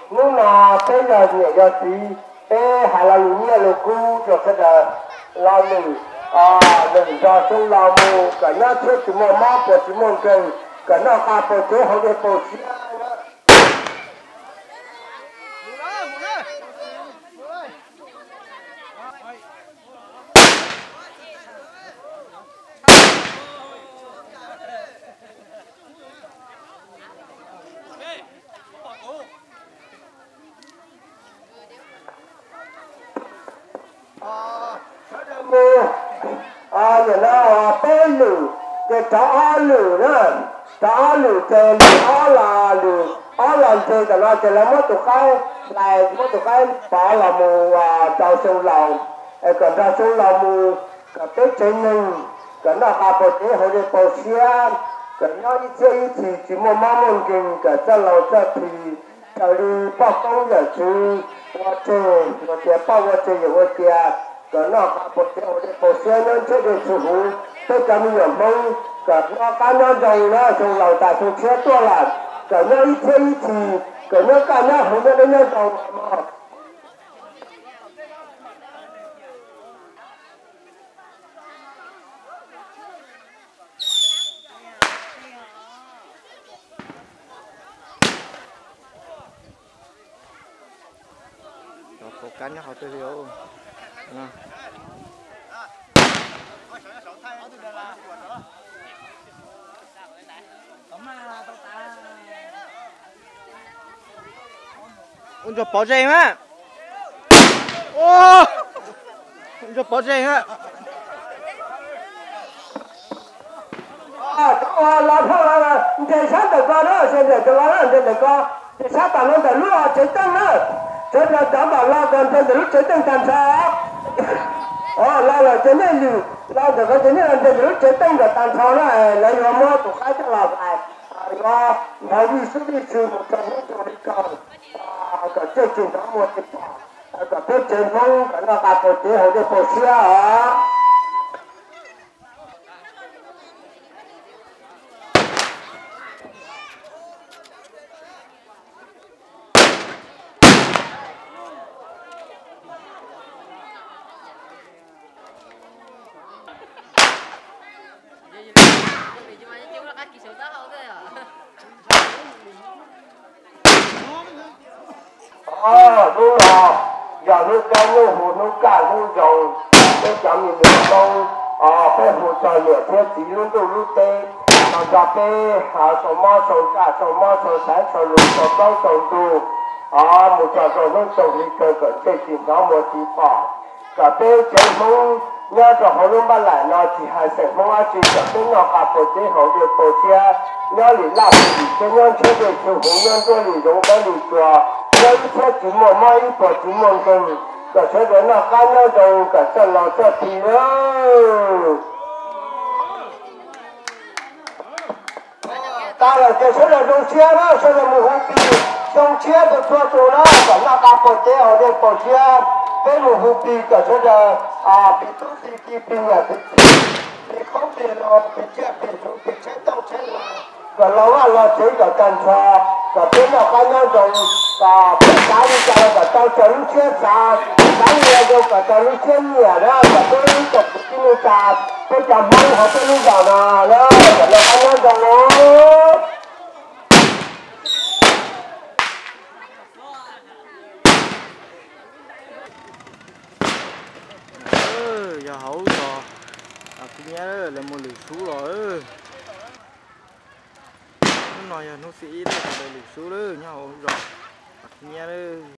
Hnub no peb yog niam yog txiv, peb hais lo lus nyiaj lus kub rau sawv daws. Lo lus, lwm nrog xyoo laus mus kom nyob thiab tsis muaj mob puas tsis muaj nkeeg, kom noj qa paus tsev haus dej paus siab. Mus, nim no peb lwm, ces rov ob lwm na, rov ob lwm ces lwm ob los, lwm ob los ntses tam no ces lawv muab tus qaib hlais, muab tus qaib pov los mus rau xyoo laus, es kom nrog xyoo laus mus, kom peb tsev neeg, kom noj qa paus tsev haus dej paus siab, kom nyob ib txhiab ib txhis tsis muaj mob muaj nkeeg, kom txoj laus txoj phi raws li poj koob yawm tswv ua tseg, ua tias poj ua tseg yawm ua cia, kom noj qa paus tsev haus dej paus siab nyob ntshiab dej txhua huv. Peb cov me nyuam Hmoob kom noj qab nyob zoo na, xyoo laus tas xyoo tshiab tuaj lawm, kom nyob ib txhiab ib txhis, kom nyob kaj nyob huv nyob deb nyob zoo. Cov fauv kab nyob qhov twg li? Ua ntsuag pov zej na. Ua ntsuag pov zej na. Los, los, los, nres sab ntawm ko na, nres ntawm ko, nres ntawm ko, nres sab tas no ntawm lub tsev teej na. Sawv daws rov mam los kom nres ntawm lub tsev teej tag nrho. Los lawm ces nej lwm, los ntawm ko ces nej los nres ntawm lub tsev teej kom tag nrho na, lawv yuav muab tus qaib coj los hlais, yuav nthov vij sub vij sw mus rau hnub rau li ko, kom txawj tsis hnov muag tsis pom, kom peb tsev Hmoob kom noj qa paus tsev haus dej paus siab os. Hnub no yog hnub kab hnub huv hnub kaj hnub zoo, peb cov me nyuam Hmoob, peb hu txog niam thiab txiv lub ntuj lub teb, txog peb sau mob sau ntsaj sau mob sau xaiv sau lus sau plaub sau ntug, mus txog rau hnub rau hli kawg kom ntsej tsis hnov muag tsis pom, kom peb tsev Hmoob nyob rau hauv lub npab laim no tsis hais xeem Hmoob dab tsi kom peb noj qa paus tsev haus dej paus siab, nyob li laj li lim thiab nyob ntshiab dej txhua huv, nyob nruab li zoov dawb li tsua, nyob ib txhiab tsis muaj mob ib puas tsis muaj nkeeg, kom sawv daws noj qab nyob zoo kom txawj laus txawj phi lawm. Tas lawm ces sawv daws zoo siab na, sawv daws mus hu plig xyoo tshiab rau txhua tus na, kom noj qa paus tsev haus dej paus siab. Peb mus hu plig kom sawv daws plig tub plig ki plig niam plig txiv, plig qoob plig loo plig tsiaj plig hluv plig tsheb tooj tsheb hlau, kom los vaj los tsev kom tag nrho, kom peb noj qab nyob zoo, kom peb xav li cas los kom tau raws lub siab xav, xav li zoo kom raws lub siab nyiam na, kom peb tsoom kwv tij neej tsa, peb cov Hmoob hauv peb lub zos no na, kom noj qab nyob zoo. Yog hauv zos Khib Nyiab lawv muaj lwm sub los. Hnub no yog hnub xiab ib lawm, lwm sub lawm nyob hauv zos Khib Nyiab lawm.